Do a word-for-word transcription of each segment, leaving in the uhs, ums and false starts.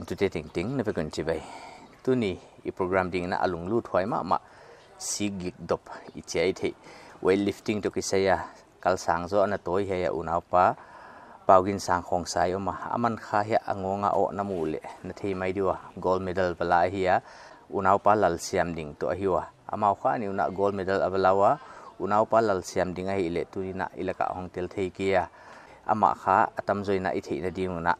Tute tengteng na vek un chibai. Tuni i program ding in a lunglut huai mahmah, sikgik dop i chi a i theih weightlifting toh kisai a kal sang zaw a na tawi hiai a unaupa Paugin Sangkhongsai om a, aman kha hiai a ngawng a awh na muh leh na thei mai di ua, gold medal va la ahi a, unaupa Lalsiamding toh ahi ua. Amau kha ni un a gold medal a va la ua, unaupa Lalsiamding ahihleh tuni in a i lak ah hong tel thei kei a. Amah kha a tamzaw in a i theihna ding un a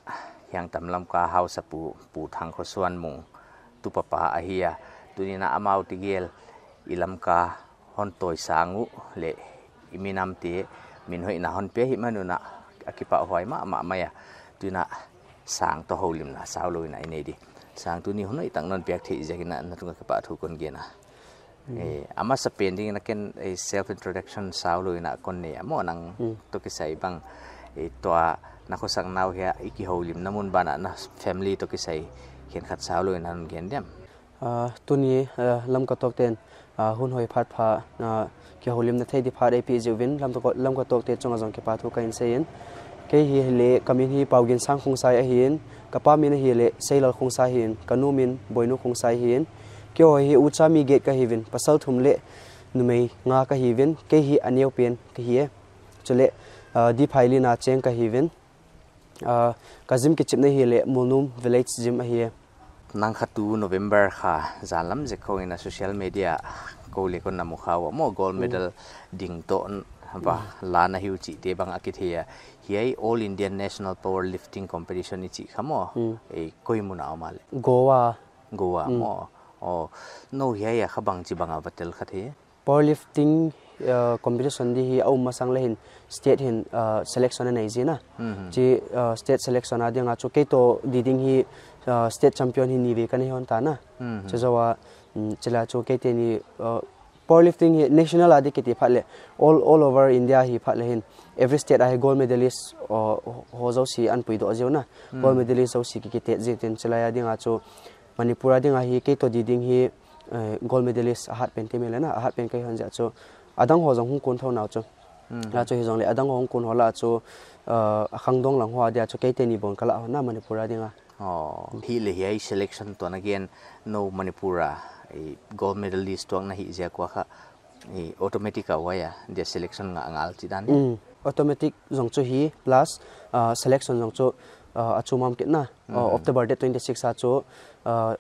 Hiangtam Lamka hausapu Pu Thangkhosuanmung tupapa ahi a. Tuni in a amau tegel i Lamka hon tawi sang uh leh i minamte min hoihna hon pia hi man un a kipahhuai mahmah mai a. Tuni in a Sang toh houlimna saulou in a i nei di. Sang, tuni hun hoih tak non piak theih ziak in a na tung a kipahthu kon gen a. Eh, a masapen ding in a ken, eh, self introduction saulou in a kon nei a maw, nang toh kisai bang, eh, tua na khosakna uh hiai i kihoulimna mun ban ah na family toh kisai khenkhat saulou in a non gen diam. Ah, tuni, ah, Lamka tawkte'n, ah, hun hoih phat pha, ah, kihoulimna thei di phat ei pih ziak un, Lamka tawk-, Lamka tawkte chung a zong kipahthu ka in sei in. Kei hileh ka min hi Paugin Sangkhongsai ahi in, ka pa min ahihleh Seilal Khongsai ahi in, ka nu min Boinu Khongsai ahi in. Keiho hi ucha mi giat ka hi uvin, pasal thum leh numei nga ka hi uvin, kei hi a neupen ka hi e. Chuleh, ah, Diphailin a cheng ka hi uvin. Ah, ka gym kichipna ahihleh Mulnum Village Gym ahi e. Nang kha tu November kha zan lam zek khawng in a social media kou leh kon na mu kha ua maw, gold medal ding toh n-, va la na hi uh chihte bang a kithei a. Hiai All Indian National Powerlifting Competition i chih kha maw. Eh, koi mun a om a leh? Goa. Goa maw. Oh, nou hiai a kha bangchi bang a va tel kha thei? Powerlifting, uh, competition di hi a um masang leh hin state hin, uh, selection a nei zi na. Chi, uh, state selection a ding a chu kei toh di ding hi, uh, state champion hi ni vei ka nei hon ta na. Chu zaw a, mm, chila chu keite ni, uh, powerlifting hi national a di kiti phat leh all, all over India hi phat leh hin every state a hi gold medalist, uh, ho zosi an puidoh zi uh na. Gold medalist zosi ki kitet zi tin chila a ding a chu Manipur a ding a hi kei toh di ding hi, eh, gold medalist a hatpen te mi leh na, a hatpen kei hon ziak chu. A dang ho zong hong kun thou nau chu. La chu hi zong leh a dang ho hong kun ho la chu, eh, a khangdong lang ho a dia chu keite ni bang ka la hon na Manipur a ding a. Oh, hileh hiai selection tuan a gen nou Manipur a, eh, gold medalist tuak na hi ziak ua kha, eh, automatic a huai a, dia selection ngah ngal chi dan. Mm. Automatic zong chu hi plus, ah, selection zong chu, ah, a chu mam kit na. Oh, October date twenty six a chu, ah,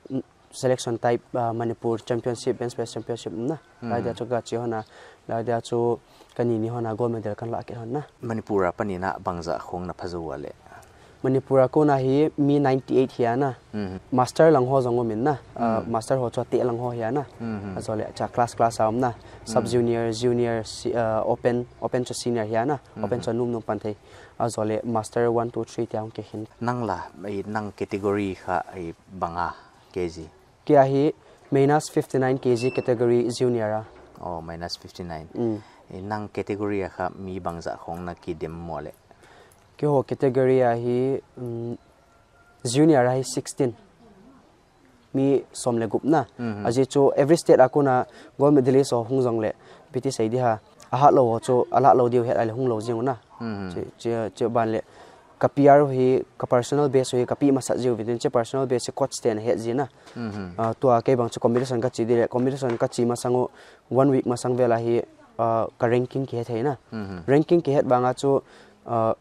selection type, ah, Manipur Championship, Bench Press Championship na. Lai dia chu ka chi hon a, lai dia chu ka ni ni hon a gold medal kan la kit hon na. Manipur a panin a bangzah khawng na pha zou ua leh? Manipur a kon a hi mi ninety eight hi a na. Master lang ho zong om in na. Ah, master ho chu a teh lang ho hi a na. A zaw leh cha class class a om na. Sub junior, junior, si-, ah, open, open chu senior hi a na. Open chu a num num pan thei. A zaw leh master one, two, three te a hong kikhin. Nang la, eh, nang category kha, eh, bang a K G? Kei a hi minus fifty nine K G category junior a. Oh, minus fifty nine. Mm. Eh, nang category a kha mi bangzah khawng na kidem maw leh? Keiho category a hi, mm, junior a hi sixteen. Mi sawm leh gup na. A zi chu every state a kon a gold medalist ho hong zong leh, piti sei di ha. A hatlou ho chu, a lahlou di uh het a leh hong lou zing uh na. Chi, chi, chi ban leh ka P R uh hi, ka personal best uh hi, ka pi masa zi uh vitin chi personal best hi coach te'n het zi na. Ah, tua kei bang chu competition ka chi di leh, competition ka chi masang uh, one week masang vel a hi, ah, ka ranking kihet thei na. Ranking kihet bang a chu, ah,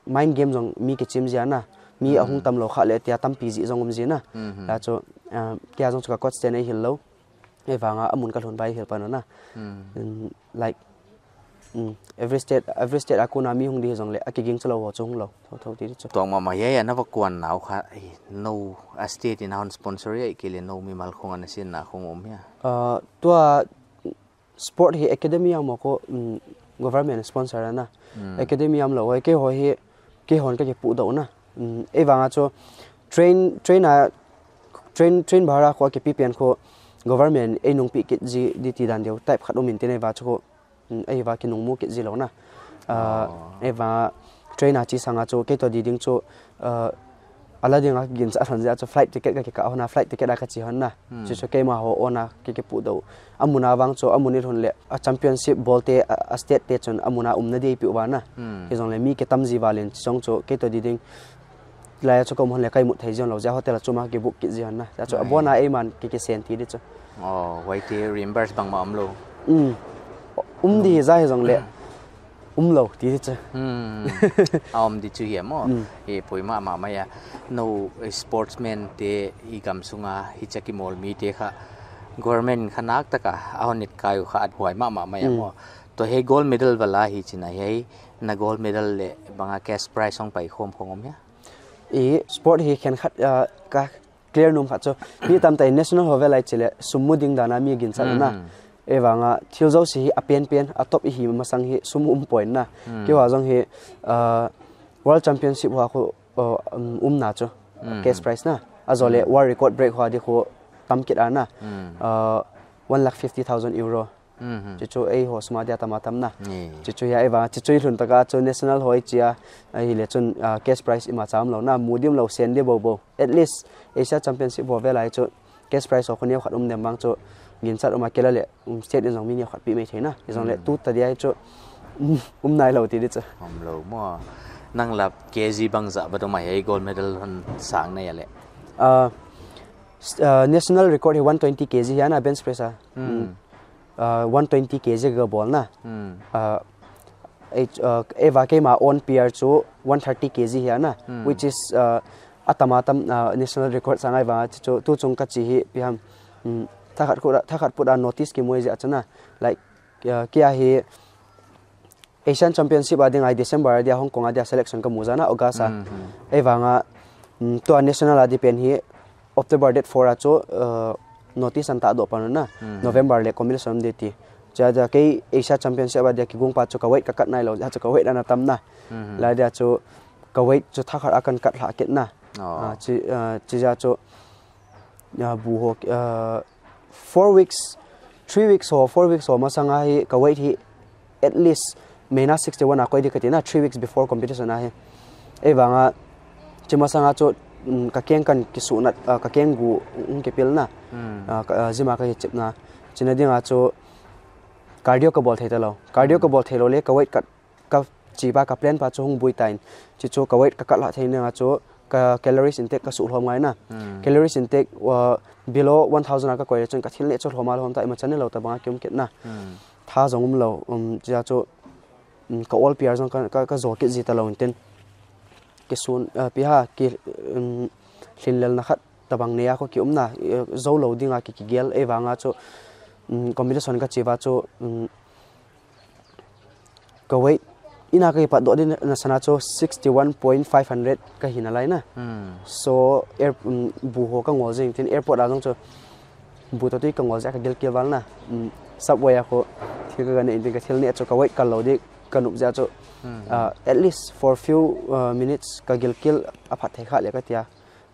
mind game zong mi kichim zi a na. Mi a hong tam lou kha leh tia tampi zi zong om zi na. La chu, ah, kei a zong chu ka coach te'n ei hilh lou. Ei vang a a mun ka lhun bai hil pan na. Mm, like, mm, every state, every state a kon a mi hong di zong leh, a kiging chu lou ho chu hong lou. Thou, thou ti chu. Tuak mahmah hiai a na va kuan nau kha, eh, nou a state in a hon sponsor hiai kei leh nou mimal khawng a na sinna khawng om hia? Ah, tua sport hi academy a maw ko, mm, government sponsor a na. Academy a om lou, eh, keiho hi, keihon ka kipuh doh na. Mm, ei vang a chu train, train a, train, train bhara khawng a kipi pen khawng government ei nungpih kit zi di ti dan deuh type khat om in tin ei va chu khawng, mm, ei va kinungmu kit zi lou na. Ah, ei va train a chi sang a chu kei toh di ding chu, ah, a la ding a ginsa hon ziak chu flight ticket ka kikah hon a, flight ticket a ka chi hon na. Chu chu keimah ho own a ki kipuh doh. A mun a vang chu a mun i lhun leh a championship bawlte a, a state te chun a mun a umna di pih ua na. Hi zong leh mi kitam zi val in chu zong chu kei toh di ding lai a chu ka um hon le ka imut thei ziang lou ziak, hotel a chu ma kibook kit ziang na. Ziak chu a bon a ei man ki kisen ti di chu. Oh, huaite reimburse bangmah omlou. Um. Um di hi zah hi zong le. Umlou ti di chu. Hmm. A om di chu hi maw. Hmm. E poimoh mahmah a. Nou sportsman te i gam sunga hichia kimawl mite kha government kha nak taka a hon it kai uh kha a huai mahmah a maw. Tua hi gold medal vala hi china hi na gold medal le banga cash prize hong pai khawm khong om hia? I sport hi khenkhat, ah, ka clear num khat chu. Mi tamtak national ho ve lai chih le sum mu ding dana mi ginchat na. Ei vanga thil zosia hi a penpen a top i hi masang hi sum um point na. Kei hua zong hi, ah, World Championship hua khu, ah, um, um na chu. Cash prize na. A zo le world record break hua di khu tam kit a na. Ah, one lakh fifty thousand euro. Chuchu ei ho sum a dia tam a tam na. Chuchu hia ei vang, chuchu i hlun taka chu national ho i chia, ahi le chun, ah, cash prize ima cha omlou na, mu di omlou, sen di bobo. At least Asia Championship ho ve lai chu cash prize ho khu neu khat um dem bang chu ginchat um a kei la le, um, state in zong mi neu khat pi mai thei na. I zong le tu ta dia chu, um, um nailou ti di chu. Omlou maw. Nang la K G bangzah bang om a hi gold medal hon sang na hia le? Ah, s-, ah, national record hi one twenty K G hia na bench press a. Hmm. Ah, one twenty K G ka bawl na. Hmm. Ah, ei, ah, ei va keima own P R chu one thirty K G hia na, which is, ah, a tam a tam, ah, national record sang ei va chu tu chung ka chi hi pi ham. Hmm. Thakhat khu, thakhat put a notice ki mu ziak chu na. Like, ah, kei a hi Asian Championship a ding a December a dia Hong Kong a dia selection ka mu zana August a. Ei vanga, mm, tua national a di pen hi October date four a chu, uh, notice an ta do pan na. November le competition di ti. Chia dia kei Asia Championship a dia kigung pa chu ka weight ka cut nailou, chu ka weight ana tam na. Lai dia chu ka weight chu thakhat a kan cut hlah kit na. Ah, chi, ah, chi dia chu, ah, bu ho, ah, four weeks, three weeks ho, four weeks ho masanga hi ka weight hi at least minus sixty-one a koi di ka ti na, three weeks before competition a hi. Ei vanga, chi masanga chu, mm, ka keng kan kisuhnat, ah, ka keng gu, mm, kipil na. Ah, ka, ah, gym a ka kichip na. China dinga chu cardio ka bawl thei talou. Cardio ka bawl theilou le ka weight ka ka chi pa ka plan pa chu hong buai ta in. Chi chu ka weight ka cut hlah theih dinga chu ka calories intake ka suh hlawm ngai na. Calories intake, uh, below one thousand a ka koih le chun ka thil neh chu hlawm a hlawm ta, ima chan neilou ta banga ki um kit na. Tha zong umlou, um, chia chu, um, ka own P R zong ka, ka, ka zaw kit zi talou intin. Kisun, uh, pi ha, ki, um, hlinlelna khat tabang nei a kho ki um na, uh, zou lou dinga ki, kigel, ei vanga chu, um, competition ka chi va chu, um, ka weight ina ka kipat doh di na sana chu sixty-one point five hundred ka hi nalai na. So, air, um, bu ho ka ngol zing tin airport a zong chu bu toh tui ka ngol ziak ka gilkial val na. Um, subway a kho thil ka ga neh intin ka thil neh chu ka weight kal lou di ka nup ziak chu, uh, at least for few, uh, minutes ka gilkial a phat thei kha le ka tia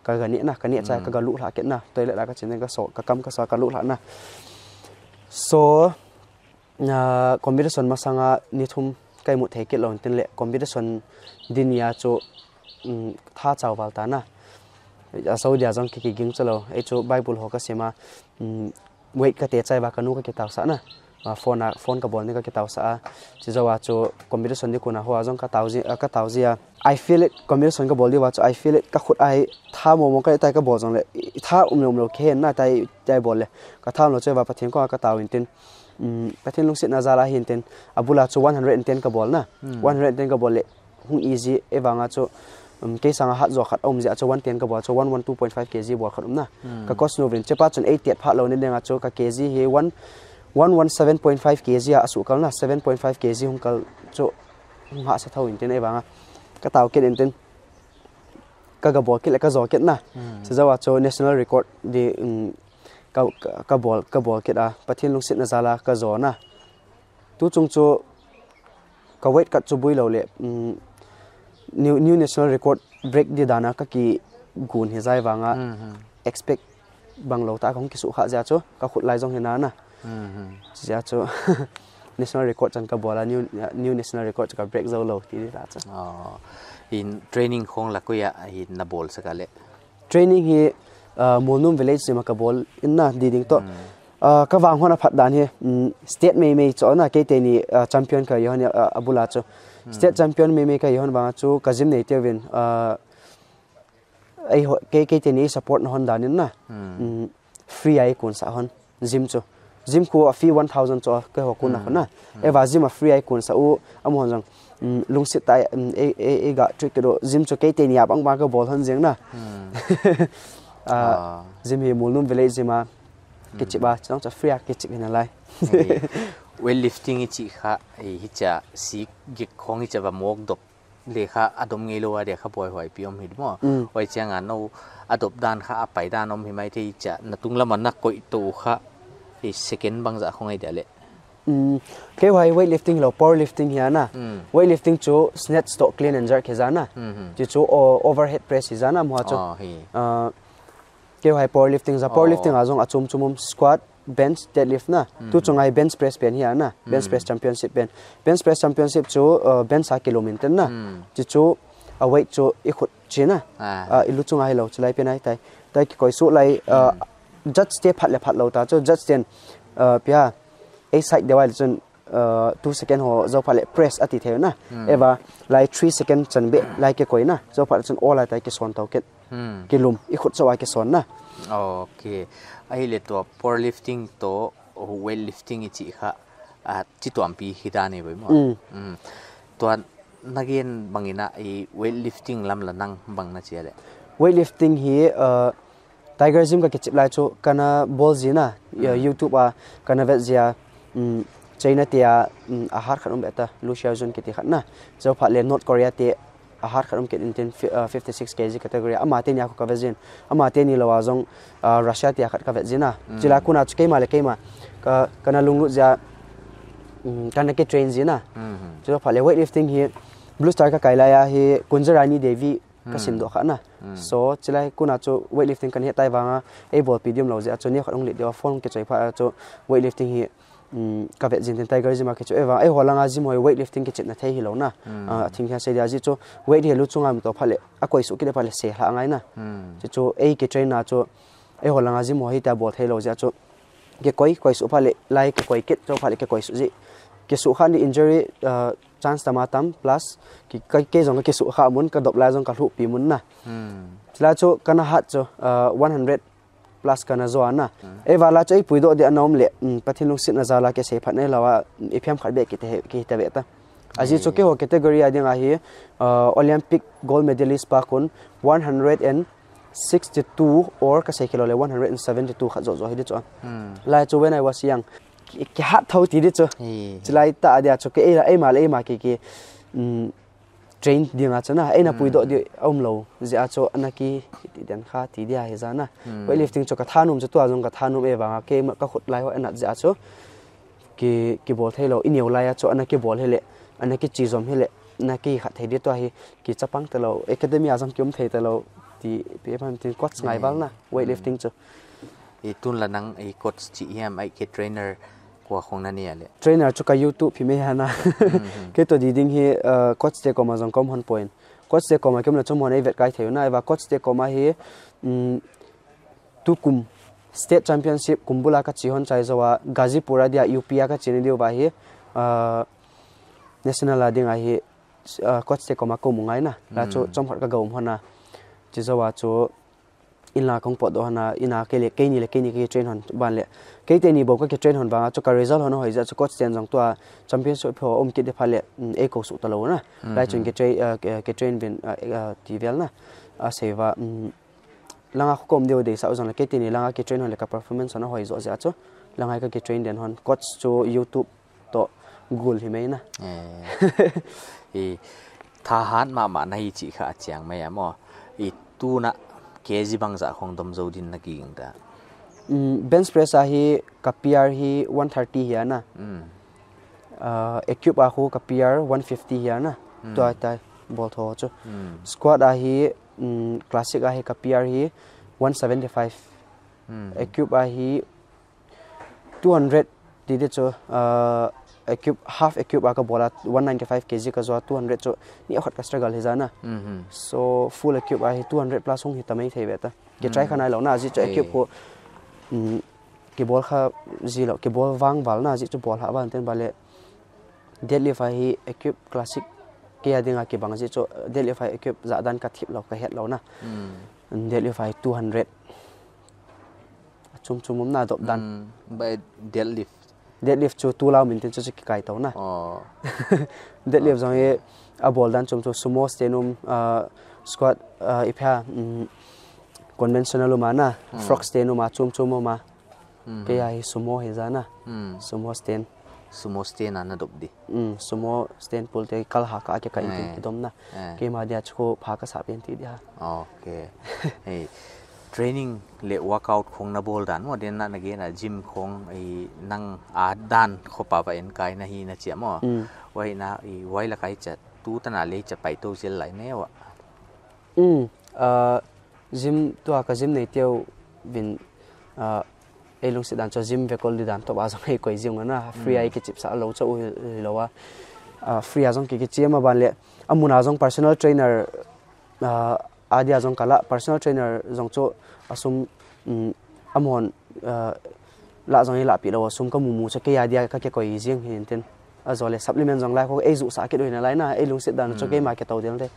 ka ga neh na, ka neh chia ka ga luh hlah kit na, toilet a ka chin ka so, ka kam ka so ka luh hlah na. So, ah, competition masanga ni thum ka imut thei kit lou intin le competition di ni a chu, um, tha chau val ta na. A so dia zong ki, kiging chu lou. Ei chu Bible ho ka sim a, um, weight ka teh chiang a ka nu ka kitausah na. Ah, phone a, phone ka bawl ni ka kitausah a. Chi zoh a chu competition di kuna hoa zong ka tau zi, ah, ka tau zi a. I feel it, competition ka bawl di va chu I feel it, ka khut a hi tha mawngmawng ka tai ka bawl zong le, i tha umlou umlou khen na tai, tai bawl le. Ka tha umlou chiang a va Pathian kong a ka tau intin. Um, Pathian lungsiatna zal a hi intin, a bul a chu one hundred and ten ka bawl na. One hundred and ten ka bawl le, hong easy, ei vanga chu, um, kei sanga hat zaw khat a um ziak chu one ten ka bawl chu one one two point five K G bawl khat um na. Ka coach nu vin, chepa chun ei tiat phah lou ni dinga chu ka K G hi one, one one seven point five K G a, a suh kal na, seven point five K G hong kal chu hong hahsa thou intin ei vanga. Ka tau kit intin. Ka ga bawl kit le ka zaw kit na. Chi zoh a chu national record di, um, ka, ka, ka bawl, ka bawl kit a, Pathian lungsiatna zal a ka zaw na. Tu chung chu ka weight cut chu buai lou le, um, new, new national record break di dana ka kigun hi zai vanga expect bang lou ta ka hong kisuh kha ziak chu ka khut lai zong hi na na. Ziak chu national record chan ka bawl a, new, new national record chu ka break zou lou ti di ta chu. Oh. In training khong la koi a hi na bawl sak a le? Training hi, ah, Molnum village sim a ka bawl in na di ding toh. Ah, ka vang hon a phat dan hi, mm, state meimei chu na kei te ni, ah, champion ka hi hon, ah, a bul a chu. State champion meimei ka hi hon vanga chu ka gym neite vin, ah, Ei ho, kei, keite ni support na hon dan in na. Hmm. Mm, free a i kunsah hon. Gym chu. Gym khua fee one thousand chu a kei ho kun na hon na. Hmm. Eva gym a free a i kunsah uh, amahon zong, mm, lungsit ta, mm, ei, ei, ei ga trick kedoh. Gym chu keite ni a bangbang ka bawl hon zeng na. Hmm. Ah, ah. Gym hi Mulnum Village gym a. Kichip a, chang chu free a kichip hi nalai. Hei, weightlifting i chih kha, hei, hichia sik gik khong hichia va mawk dop le kha a dom ngeilou a dia kha buaihuai pi om hi di maw. Mm. Huai chiang a nou a dop dan kha a pai dan om hi maithei chia na tunglam a na koih tou kha, hei, second bangzah khong ei dia le. Mm, kei huai weightlifting hilou, powerlifting hi a na. Mm. Weightlifting chu snatch toh clean and jerk hi zan na. Mhm. Chu chu o-, overhead press hi zan na mua chu. Oh, hi. Ah, kei huai powerlifting za, oh, powerlifting a zong a chum chum om squat, bench, deadlift na. Mhm. Tu chunga hi bench press pen hi a na. Bench, mm, press championship pen. Bench press championship chu, uh, bench a kilum in ten na. Mm. Chu chu a weight chu i khut chi na. Ah. Ah, i lu chunga hilou, chilai pen ai tai. Tai kikoisuh lai, uh, mm, judge te phat le phat lou ta chu, judge ten, uh, pia, ei side deuh ai le chun, uh, two second ho zou phat le press a ti thei na. Hmm. Eva, lai three second chan beh, lai kikoi na. Zou phat le chun aw lai tai kison tou ken. Hmm. Kilum, i khut zou a kison na. Okay. Ahihleh tua powerlifting toh weightlifting i chih kha, ah, chi tuampi hi dan e boi maw. Hmm. Hmm. Tua na gen bang in a i weightlifting lam la nang bang na chi a le. Weightlifting hi, uh, Tiger Gym ka kichip lai chu ka na bawl zi na, ya, mm, YouTube a ka na vet zia, mm, China te a, mm, a hat khat om beh ta, Lu Xiaojun kiti khat na. Zou phat le North Korea te a hat khat om kit in tin fi-, uh, fifty six K G category. Amate ni a khu ka vet zin. Amate ni lou a zong, uh, Russia te a khat ka vet zin na. Mm. Chila kun a chu keima le keima ka, ka na lunglut zia, mm, ka na kitrain zi na. Mhm. Chila phat le weightlifting hi Blue Star ka kai lai a hi Kunjarani Devi ka, hmm, sim doh kha na. Hmm. So, chilai kun a chu weightlifting kan het tai vang a, ei bawlpi diam lou zia chu ni khat hong lit deuh a phone kichoi pha a chu weightlifting hi, mm, ka vet zin tin Tiger Gym a kichip e vang. Ei ho lang a gym ho weightlifting kichip na thei hilou na. Hmm. Ah, a thing hi a sei dia zi chu weight hi lu chunga mi to phat le, a koisuh kit phat le se hla ngai na. Hmm. Chu chu ei kitrain na chu, ei ho lang a gym ho hi ta bawl thei lou zia chu kikoi, koisuh phat le, lai kikoi kit, zou phat le kikoisuh zi. Kisuh kha ni injury, uh, chance tam a tam, plus, ki, ka, kei zong ka kisuh kha mun, ka dop lai zong ka hluhpi mun na. Hmm. Chila chu ka na hat chu, uh, one hundred plus ka na zou na. Hmm. Ei va la chu ei puidoh dia na om le, mm, Pathian lungsit na za la ke sei phat nei lou a, mm, i phiam khat beh kite he, kite beh ta. A zi chu, hmm, kei ho category a ding a hi, uh, Olympic gold medalist pa kun one hundred and sixty-two or ka sei kilo le one hundred and seventy-two khat zoh zoh hi di chu. Hmm. Lai chu when I was young, ki, kihat thou ti di chu. Hi, hi. Chilai ta a dia chu ke ei la, ei ma le ei ma ki ki, mm, train ding a chu na, ei na, hmm, puidoh di a um lou. Zia chu ana ki, ti den kha ti dia hi zan na. Hmm. Weightlifting chu ka thanum chu tua zong ka thanum e vang a, kei ma ka khut lai ho ana zia chu. Ki, kibawl thei lou, i neu lai a chu ana kibawl hi le, ana kichi zom hi le, ana kikhat thei di tua hi, kichapang ta lou, academy a zong ki um thei ta lou, ti, pi phan tin coach ngai val na, weightlifting chu. I tun la nang i coach chi hiam, ai ke trainer kua khong na ni a le. Trainer chu ka YouTube hi mai ha na. Mhm. Kei toh di ding hi, uh, coach te koma zong kom hon point. Coach te koma ki om le chu mon ei vet kai thei na, eva coach te koma hi, mm, tukum state championship kum bula ka chi hon chai zou a, Gazipur a dia U P a ka chi ni diu va hi, ah, national a ding a hi, ah, coach te koma ko mu ngai na. La chu, hmm, chom khat ka ga um hon a. Chi zou a chu, inn la kong pot doh hon a, inn a kei le, kei ni le, kei ni kei train hon ban le. Kei te ni bou ka ki train hon vang a chu ka result hon hoi zia chu coach ten zong tua championship ho um kit di phat le, mm, ei ko su ta lou na. Hmm. Lai chun ki train, ah, ki, ki train vin, ah, ah, ti vel na. A sei va, mm, langa khu kom deuh dei sa u zong le, kei te ni langa ki train hon le ka performance hon a hoi zoh zia chu. Langa ka ki train den hon, coach chu YouTube toh Google hi mai na. Eh. I thahat mahmah na hi chih kha a chiang mai a maw. I tuna K G bangzah khong dom zou din na ki ging ta. Mm, bench press a hi ka P R hi one thirty hi a na. Mm. Ah, A cube a khu ka P R one fifty hi a na. Mm. Tua tai bawl tho chu. Mm. Squat a hi, mm, classic a hi ka P R hi one seventy-five. Mm. A cube a hi two hundred ti di chu, ah, A cube, half A cube a ka bawl a one ninety-five K G ka zou a two hundred chu ni khat ka struggle hi zan na. Mhm. So full A cube a hi two hundred plus hong hi ta mai thei ve ta. Ki try kha nai lou na, zi chu A cube khu, mm, ki bawl kha zi lou, ki bawl vang val na, zi chu bawl ha val ten ba le. Deadlift a hi A cube classic kei a ding a kibang zi chu, deadlift a hi A cube zah dan ka thip lou, ka het lou na. Mm. Deadlift a two hundred. A chum chum om na dop dan. Mm, by deadlift. Deadlift chu tu lau min tin chu chu kikai tou na. Oh. Deadlift zong hi a bawl dan chum chu sumo stand om, uh, squat, uh, i phia, mm, conventional om a na, mm, frog stand om a, chum chum om a. Mhm. Kei a hi sumo hi zan a. Mm. Sumo stand. Sumo stand a na dop di. Mm, sumo stand pull te kal ha ka ke ka in tin, eh, ki dom na. Eh. Keima dia chu pha ka sa pen ti dia. Okay. Hey, training le workout khong na bawl dan maw, den na na gen a gym khong i nang a dan kho pa va en kai na hi na chia maw. Mm. Wai na i wai la kai cha tu ta na le cha pai to zel lai ne wa. Mm, ah, gym tua ka gym nei teu vin, ah, ei lungsit dan chu gym vekol di dan to ba zong ei koi gym na free ai kichip sa lo chu u hi lo a. Ah, free a zong ki kichim a ban le a mun a zong personal trainer, ah, a dia zong ka la personal trainer zong chu a sum, mm, a mon, ah, la zong i la pi lo a sum ka mu mu chu kei a dia ka ke koi zing hi tin. A zo le supplement zong lai kho ei zu sa kit ui na lai na, ei lungsit dan chu, mm, keima ke to del te.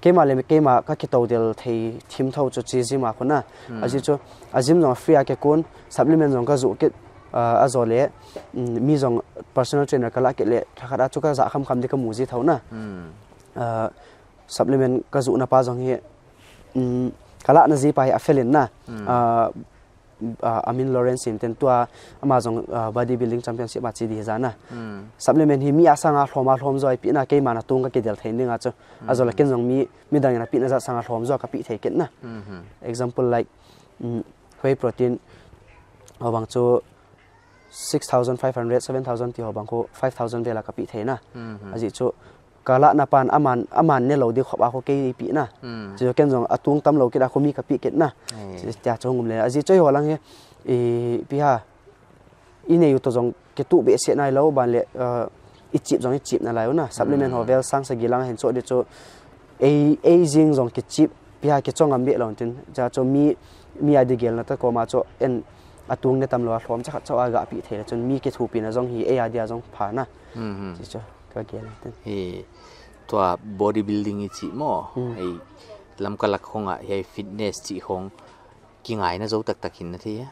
Keima le keima ka ke to del thei thim tho chu chi gym a kho na. Mm. A zi chu a gym zong free a ke kun supplement zong ka zu kit, ah, a zo le, mm, mi zong personal trainer ka la kit le thakhat a chu ka za kham kham di ka mu zi tho na. Mm. Ah, supplement ka zu na pa zong hi, mm, ka la na zi pa hi a felin na. Mm. Ah, ah, Amin Lawrence in ten tua ama zong, ah, bodybuilding championship a chi di zan a. Hmm. Supplement hi mi a sang a hlawm a hlawm zaw i pi na keima na tung ka ke del thei ning a chu. A zo la, hmm, ken zong mi, mi dang in a pi na zat sang a hlawm zaw ka pi thei ken na. Hmm. Example like, mm, whey protein, a bang chu six thousand five hundred, seven thousand ti ho bang khu five thousand vel a ka pi thei na. Hmm. A zi chu ka la na pan aman, aman ne lo di khop a khu kei pi na. Hmm. Chu ken zong a tung tam lo kit a khu mi ka pi kit na. Eh. Chu tia chu ngum le. A zi chu ei ho lang hi, i pi ha, i nei u to zong ke tu be se nai lo ban le, uh, i chip zong i chip na lai u na. Supplement ho, hmm, vel sang sa gi lang hen cho di chu ei, ei zing zong ke chip pi ha ke chong am be lo tin. Cha chu mi, mi a di gel na ta ko ma chu en a tung ne tam lo a hlawm cha khat cho a ga pi thei le chun mi ke thu pi na zong hi ei a dia zong pha na. Hmm. Chi chu. Ka gen ten. Hi, tua bodybuilding i chi maw. Hmm. Hei, Lamka lak khong ah, hei fitness chi khong kingai na zo taktak hin na thei a.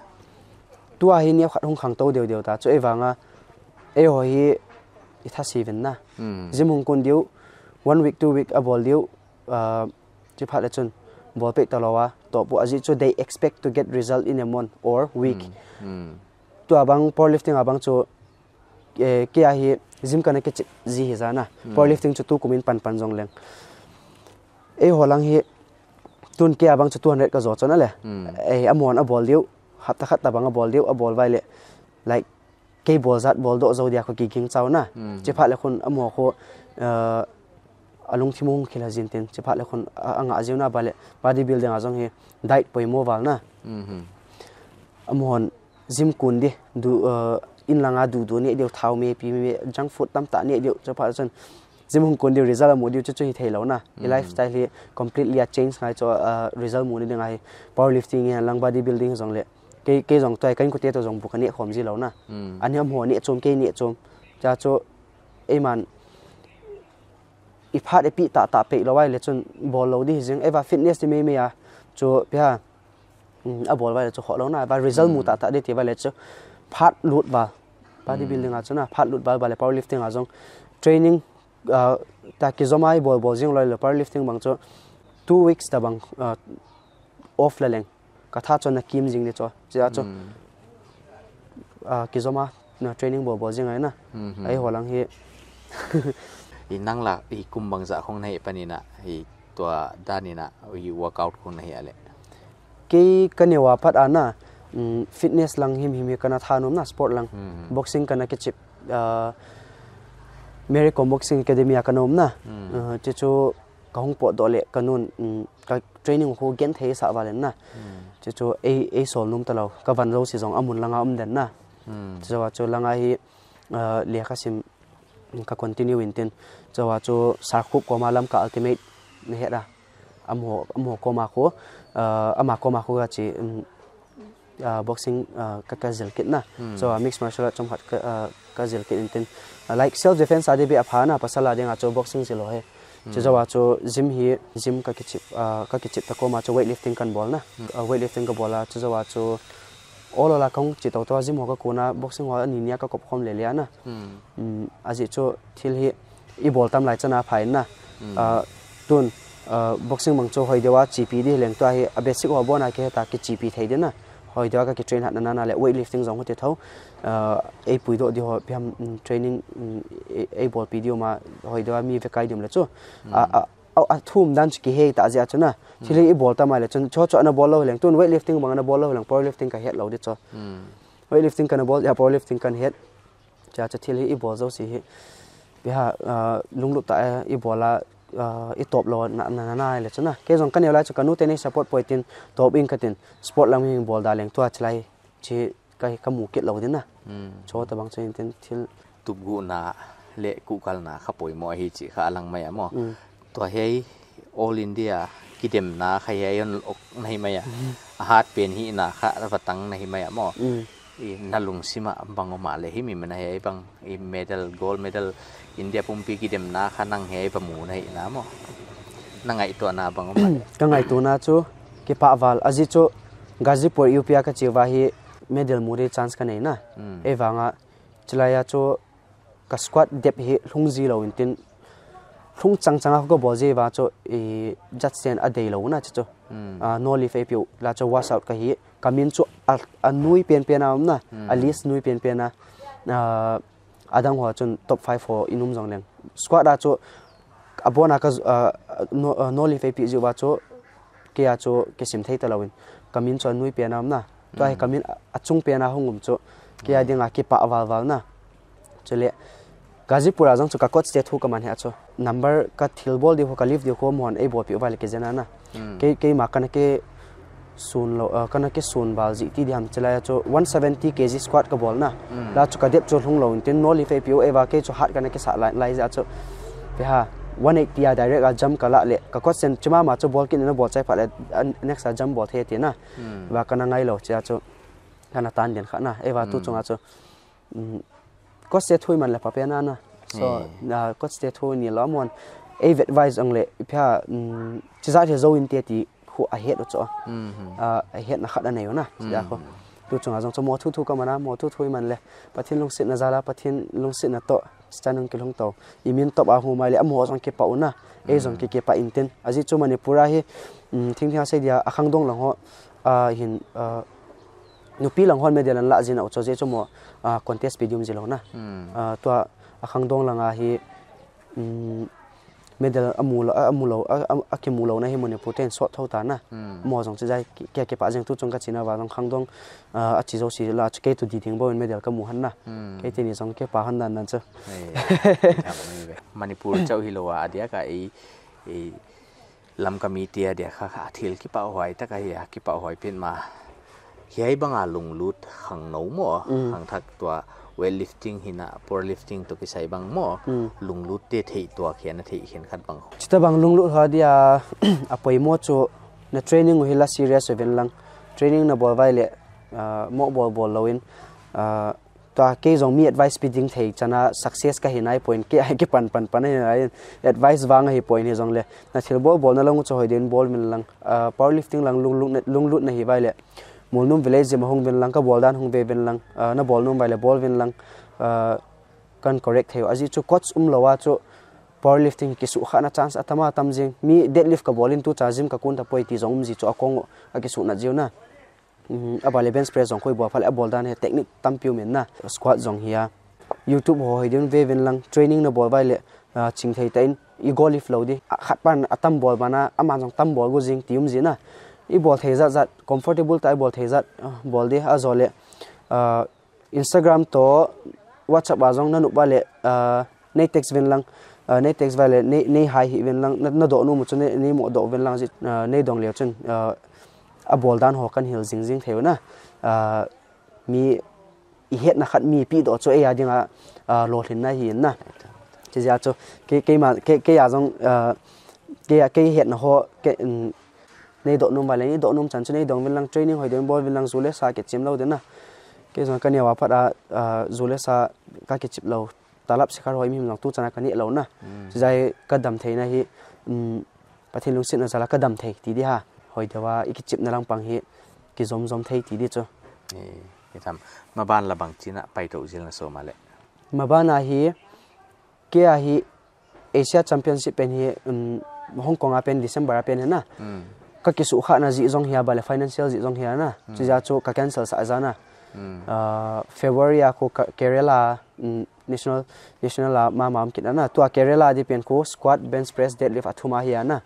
Tua hi niam khat hong khang to deu deu ta. Chu ei vang a, ei ho hi i tha si vin na. Hmm. Gym hong kun diu, one week, two week a bawl diu, ah, chi phat le chun bawl pek ta lo a, to pu a zi chu they expect to get result in a month or week. Hmm. Hmm. Tua bang powerlifting a bang chu eh, kei a hi gym ka na ke chip zi hi zan a. Hmm. Powerlifting chu tu kum in pan pan zong leng. Ei ho lang hi tun kei a bang chu two hundred ka zo chon a le. Hmm. Eh, a mon a bawl diu, hapta khat ta bang a bawl diu, a bawl vai le. Like, kei bawl zat bawl do zo dia khu ki ging chau na. Hmm. Chi phat le khun a mo khu, eh, a lungthim hong khil a zin tin. Chi phat le khun a, a ngah ziu na ba le. Bodybuilding a zong hi diet poimoh val na. Hmm. A mon gym kun di, du, uh, inn lang a du du ne diu thau me pi me junk food tam ta ne diu chu pha chun gym hong kun di result a mu diu chu chu hi thei lo na. I, mm, lifestyle hi completely a change ngai chu, uh, result mu ni ding a hi powerlifting hi lang bodybuilding zong le. Kei, kei zong tuai kan kute to zong bu ka ne khom zi lo na. Mm. Ani am ho ne chom kei ne chom. Cha chu ei man i phat e pi ta ta pe lo vai le chun bawl lo di hi zing. Ei va fitness ti me me a chu pi ha. Mm, a bawl vai le chu kho lo na, va result mu, mm, ta ta di ti vai le chu phat lut val. Bodybuilding, mm, a chu na, phat lut val, ba le powerlifting a zong. Training, ah, ta ki zom a i bawl bawl zing lo le powerlifting bang chu two weeks ta bang, ah, off la leng. Ka tha chon na kim zing di chu. Chia chu. Mm. Ah, ki zom a na training bawl bawl zing ai na. Mhm. Ei ho lang hi. I nang la, i kum bangzah khong na hi pan in a, i tua dan in a, i workout khong na hi a le. Kei ka neu a pat a na, mm, fitness lang himhim hi ka na thanom na, sport lang. Mhm. Boxing ka na kichip, ah, Mary Kom Boxing Academy a ka na om na. Mm. Ah, chi chu ka hong pot doh le ka nun, mm, ka training khu gen thei sa val in na. Hmm. Chu chu ei, ei sawl num ta lo, ka van lo si zong a mun lang a om den na. Hmm. Chu a chu lang a hi, ah, le ka sim ka continue in tin. Chu a chu Sarkhup koma Lamka Ultimate na het a. Amho, amho koma khu, ah, ama koma khu ka chi, mm, ah, boxing, ah, ka, ka zil kit na. Hmm. So, ah, mixed martial art chom khat ka, ah, ka zil kit in tin. Ah, like self defense a di be a pha na, pasal a ding a chu boxing zil lo he. Chu zou a chu gym hi, gym ka kichip, ah, ka kichip ta kawm a chu weightlifting kan bawl na. Ah, weightlifting ka bawl a chu zou a chu all all a ka hong chi tou tou a, gym haw ka kun a, boxing haw a ni ni a ka kop khawm leh leh a na. Mm, a zi chu thil hi i bawl tam lai chan a pha in na. Ah, tun, ah, boxing bang chu hoih deuh a chipi di leng tua hi a basic haw bawn a kihe ta kichipi thei di na. Hoih deuh a ka kitrain hat na na leh weightlifting zong hoih te thou. Ah, ei pui doh di haw piam, mm, training, mm, ei, ei bawlpi di um a hoih deuh a mi ve kai di um leh chu. Ah, ah, a, a thum dan chu kihe ta zia chu na. Thil hi i bawl tam lai leh chun chu chu ana bawl lou leng. Tun weightlifting bang ana bawl lou leng, powerlifting ka het lou di chu. Weightlifting kana bawl, ya powerlifting kan het. Chia chu thil hi i bawl zou si hi. Pi ha, ah, lunglut ta, eh, i bawl a, ah, i tawp lou na, na, na, na leh chu na. Kei zong ka neu lai chu ka nu te nei support poi tin tawp ing ka tin. Sport lam hi bawl da leng tua chi lai. Chi ka, ka mu kit lou di na. Chu ta bang chu in tin thil. Tupguhna leh kuhkalna kha poimoh hi chi kha a lang mai a maw. Tua hi All India kidemna kha hi a hon ok na hi mai a. A hat pen hihna kha va tang na hi mai a maw. I na lungsim a bang om a leh hi mi man a hi bang i medal, gold medal, India pumpi kidemna kha nang hi va mu na hi na maw. Na ngaihtuahna bang om a leh. Ka ngaihtuahna chu kipahval a zi chu Ghazipur U P a ka chi ua hi medal mu di chance ka nei na. Ei vang a chi lai a chu ka squat depth hi hlung zi lou in tin, hlung chang chang a ka bawl zi va chu i judge ten a dei lou na chu chu. Ah, no lift ei piu la chu wash out ka hi, ka min chu a, a nui pen pen a om na, a list nui pen pen a, ah, a dang haw chun top five haw in um zong leng. Squat a chu a bawn a ka, ah, no, ah, no lift ei pi zi va chu kei a chu kisim thei ta lou in. Ka min chu a nui pen a om na. Tua hi ka min a, a chung pen a hong um chu. Kei a ding a kipahval val na. Chu leh Ghazipur a zong chu ka coach te thu ka man hi a chu. Number ka thil bawl di hu ka lift di hu muan ei bawlpi ua leh ke zen a na. Kei, kei ma ka na ke sun lou, ah, ka na ke sun val zi ti di ham chi lai a chu one seventy K G squat ka bawl na. La chu ka depth chu hlung lou in tin no lift ei piu ei va kei chu hat ka na ke sa lai, lai zi a chu. Pi ha, one eighty a direct a jump ka la leh. Ka coach ten chi ma ma chu bawl kit na bawl chai pha leh, ah, next a jump bawl thei ti na. Va ka na ngai lou chi a chu. Ka na tan den kha na. Ei va tu chung a chu. Mm, coach te thu i man leh pha pen a na. So, na coach te thu ni lou muan. Ei advice ong leh, i phia, mm, chi zat hi zou in te ti hu a het u chu. Ah, a hetna khat a nei u na. Chi a khu. Tu chung a zong chu maw thu thu ka man a, maw thu thu i man leh. Pathian lungsiatna zal a, Pathian lungsiatna toh. Chan ong kilhung tou. I min top a hu mai leh a maw zong kipah u na. Ei zong ki, kipah in tin. A zi chu Manipur a hi, mm, thingthing a sei dia a khangdong lang haw. Ah, hin, ah, nupi lang hon medal an la zin a u chu zi chu maw, ah, contest pi di um zi lou na. Ah, tua a khangdong lang a hi, mm, medal a mu lou, a, a mu lou, a, a, a kimu lou na hi Manipur ten sawt thou ta na. Maw zong chi zai ki, ki, kipah zeng tu chung ka chi na va zong khangdong, ah, a chi zou si la chu kei tu di ding bawk in medal ka mu han na. Kei te ni zong kipah han dan dan chu. Manipur chauh hi lou a, a dia ka i, i Lamka mi te a dia kha, kha thil kipahhuai tak a hi a, kipahhuai pen ma. Hiai bang a lunglut khangnou maw, khangthak tua weightlifting hi na, powerlifting toh kisai bang maw, lunglut te theih tuak hian a theih khenkhat bang. Chita bang lunglut ha dia, a poimoh chu na training uh hi la serious ven lang. Training na bawl vai leh, ah, maw bawl bawl lou in, ah, tua kei zong mi advice pi ding thei chan a success ka hi nai poi in kei a kipan pan pan a hi nai in advice vang a hi poi in hi zong leh na thil bawl bawl na lang uh chu hoih deuh in bawl ven lang, ah, powerlifting lang lunglut na, lunglut na hi vai leh Mulnum village gym a hong ven lang ka bawl dan hong ve ven lang, ah, na bawl num vai leh bawl ven lang, ah, kan correct thei uh. A zi chu coach um lou a chu powerlifting kisuhkhakna chance a tam a tam zing. Mi deadlift ka bawl in tu cha gym ka kun ta poi ti zong um zi chu a kong uh a kisuhnat zi u na. Mm, a ba leh bench press zong khoi bawl pha leh a bawl dan hi technique tampi um in na. Squat zong hi a. YouTube haw hoih deuh in ve ven lang training na bawl vai leh, ah, ching thei ta in i go lift lou di. Ah, khat pan a tam bawl ban a, aman zong tam bawl gu zing ti um zi na. I bawl thei zat zat, comfortable ta i bawl thei zat, ah, bawl di a zaw leh, ah, Instagram toh WhatsApp a zong na nup vai leh, ah, nei text ven lang, ah, nei text vai leh, nei, nei hai hi ven lang, na, na doh num uh chu nei, nei maw doh ven lang zi, ah, nei dong leh chun, ah, a bawl dan haw kan hilh zing zing thei u na. Ah, mi i hetna khat mi pi doh chu ei a ding a, ah, lawhlinna hi in na. Chi zia chu, kei, kei ma, kei, kei a zong, ah, kei a, kei hetna haw, kei, mm, nei doh num vai leh, nei doh num chan chu nei dong ven lang training hoih deuh in bawl ven lang zu leh sa kichim lou di na. Kei zong ka neu a pat a, ah, zu leh sa ka kichip lou. talap sikhar hoih mihing zong tu chana ka neih lou na. Chizai ka dam theihna hi, um, Pathian lungsetna jal a ka dam thei ti di a. Hoih deuh a i kichipna lampang hi kizomzom thei ti di chu. Eh, i tham. Maban la bangchin a paitou zel na sawm a le? Maban a hi, kei a hi Asia Championship pen hi, um, Hong Kong a pen December a pen hi na. Ka kisuhkhakna zi zong hi a, bang le financial zi zong hi a na. Chizah chu ka cancel sak zah na. Ah, February a khu ka Kerala, um, national, national a mama om kit na. Tua Kerala di pen khu squat, bench press, deadlift a thum a hi a na.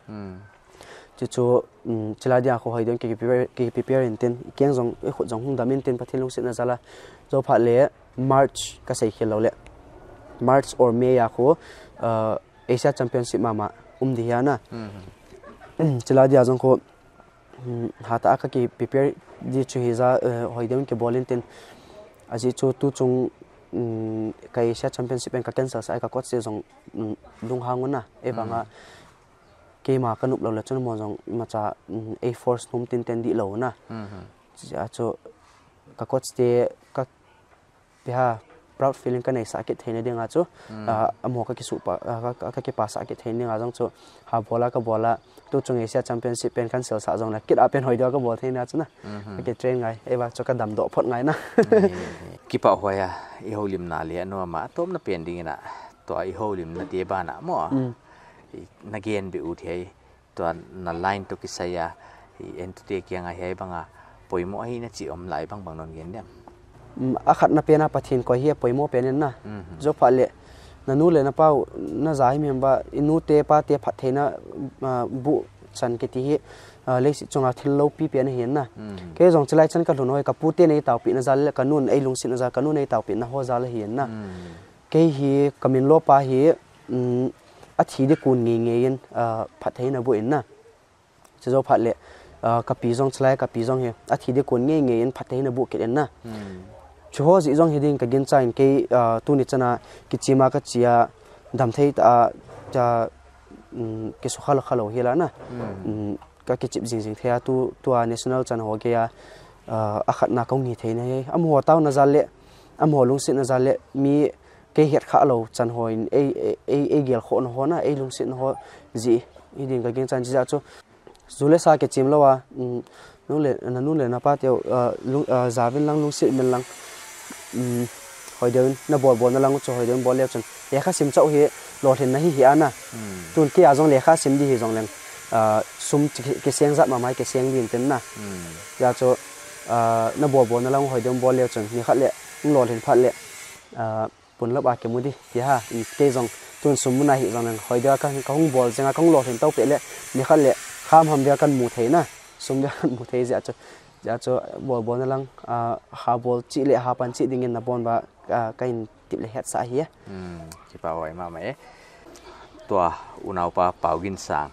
Chu chu, um, chila dia khu hoih deuh in ki prepare, ki prepare in tin, keng zong, i khut zong hong dam in tin Pathian lungsetna jal a. Zoh phat le March ka sei khel lou le. March or May a khu, uh, Asia Championship mama um di hi a na. Chila dia zong khu, um, hatah a ka ki prepare di chu hi zah, uh, hoih deuh in kibawl in tin. A zi chu tu chung, um, ka Asia Championship pen ka cancel sak a ka coach te zong, um, lunghang un na. E bang a, keima ka nup lou le chun mo zong macha, mm, ei force num tinten di lou na. Chizah chu ka coach te ka pia proud feeling ka nei sak kit theihna ding a chu, ah, amaho ka kisuhpa, ah, ka, ka, ka kipak sak kit theihna ding a zong chu, ha bawl a ka bawl a, tu chung Asia Championship pen cancel sak zong le, kit a pen hoih deuh a ka bawl theihna chu na. Ka ki train ngai, ei bang chu ka dam doh phot ngai na. Kipahhuai a, i houlimna le a nuam a, a tawpna pen ding in a, tua i houlimna te ban a maw. I na gen beh ut hiai, tua na line toh kisai a, i entute kiang a hiai bang a poimoh ahi na chih om lai bang bang non gen diam? Mm, a khatna pen a Pathian koih hi a poimoh pen in na. Zoh phat le, na nu le na pa uh na za hi mihing bang, i nu te pa te phattheihna, ah, buh chan kiti hi, ah, leiset chung a thil loupi pen ahi na. Kei zong chilai chan ka lhun hoih ka pu te nei taupihna jal le ka nu'n ei lungsetna jal, ka nu'n ei taupihna ho jal ahi na. Kei hi ka min lou pa hi, mm, a thi di kun ngeingei in, ah, phattheihna buh in na. Chu zoh phat le, ah, ka pi zong chilai ka pi zong hi, a thi di kun ngeingei in phattheihna buh kit in na. Chu ho zi zong hi ding ka ginchah in kei, ah, tuni chan a kichim a ka chi a dam thei ta a, cha, mm, kisukha lou kha lou hi la na. Mm, ka kichip zingzing thei a tu, tua national chan ho kei a, ah, a khatna ka hong hi theihna hi. Amaho tauna jal le, amaho lungsetna jal le, mi kei het kha lou chan ho in, ei, ei, ei, ei gel khohna ho na, ei lungsetna ho zi hi ding ka ginchah in chizah chu. Zu le sa kichim lou a, mm, nu le, na nu le na pa te uh, ah, lung, ah, za vin lang lungset vin lang. Mm, hoih deuh in, na bawlbawlna lang uh chu hoih deuh in bawl le chun. Lekha sim chauh hi, lawhlinna hi hi a na. Tun kei a zong lekha sim di hi zong leng, ah, sum ki, kiseng zat mahmah kiseng di in tin na. Chizah chu, ah, na bawlbawlna lang uh hoih deuh in bawl le chun. Ni khat le, hong lawhlin phat le, ah, pun lap a kimu di, ti a. Kei zong, tun sum mun a hi zong leng, hoih deuh a ka, ka hong bawl zeng a, ka hong lawhlin tou pet le, ni khat le, hamham deuh a kan mu thei na, sum deuh a kan mu thei ziak chu, ziak chu, bawlbawlna lang, ah, ha bawl chih le, ha pan chih ding in na bawn bang, ah, ka in tip le hiat sa hi. Hmm, kipahhuai mahmah e. Tua unaupa Pau Gin Sang,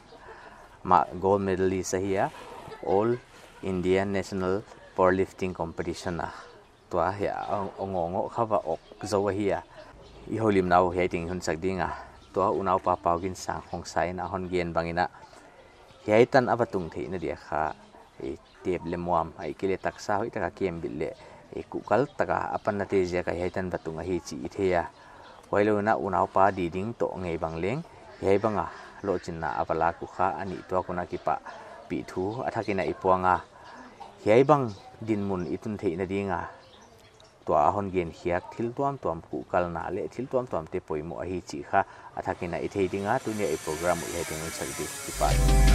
mah gold medalist ahi a, All India National Powerlifting Competition a. Tua hi a, a, a ngawngawh kha va awk zou ahi a. I houlimna uh hiai teng hun sak ding a. Tua unaupa Pau Gin Sang hong sa in a hon gen bang in a. Hiai tan a va tung theihna dia kha, i tep le muam, ahihkeileh taksa hoih taka kem bit le, i kuhkal taka a panna te ziak a hiai tan va tung ahi chih i thei a. Huailou in a unaupa di ding toh ngei bang leng, hiai bang a lohchinna a va lak uh kha a nih tuak un a kipahpih thu a thak in a i puang a. Hiai bang dinmun i tun theihna ding a, tua a hon gen khiak thil tuamtuam kuhkalna le thil tuamtuam te poimoh ahi chih kha a thak in a i thei ding a, tuni a i program uh hiai teng hun sak di, kipak.